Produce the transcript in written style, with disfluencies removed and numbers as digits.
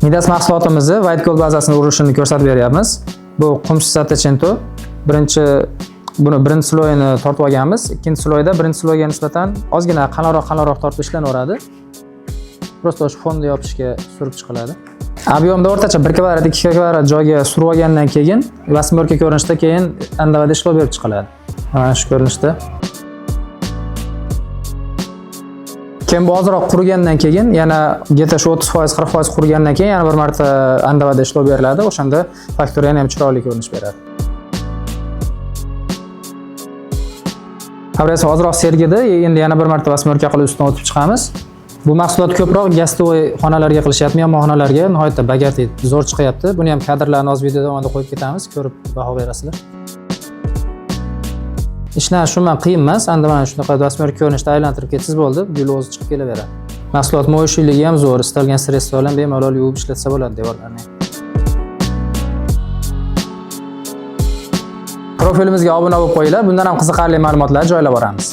Midas mahsulotimizni White Gold bazasini urilishini ko'rsatib beryapmiz. Bu qum Settecento. Birinchi buni birinchi слой ini tortib olganmiz. Ikkinchi слой da birinchi слой ga nisbatan ozgina qalinroq tortib ishlanaveradi. Просто o'sha fonni yopishga surib chiqiladi. Объем da o'rtacha 1 kvadrat, 2 kvadrat joyga surib olgandan keyin восьмерка ko'rinishda keyin andavada ishlov berib chiqiladi. Mana shu ko'rinishda. Keyin bu ozroq qurigandan keyin yana где-то shu 30%, 40% qurigandan keyin yana bir marta andavada ishlov beriladi. O'shanda faktura yana ham chiroyli ko'rinish beradi. Abrasi ozroq sergidi, endi yana bir marta восьмерка qilib ustidan o'tib chiqamiz. Bu mahsulot ko'proq гостевой xonalarga qilishyapti, mehmonxonalarga nihoyatda богатый zo'r chiqyapti. Buni ham kadrlarni hozir video davomida qo'yib ketamiz, ko'rib baho berasizlar. Ishlanish umuman qiyin emas. Endi mana shunaqa восьмерка ko'rinishda aylantirib ketsangiz bo'ldi, gul o'zi chiqib kelaveradi. Mahsulot моющий ligi ham zo'r, istalgan средство bilan bemalol yuvib ishlatsa bo'ladi devorlarni. Profilimizga obuna bo'lib qo'yinglar, bundan ham qiziqarli ma'lumotlar joylab boramiz.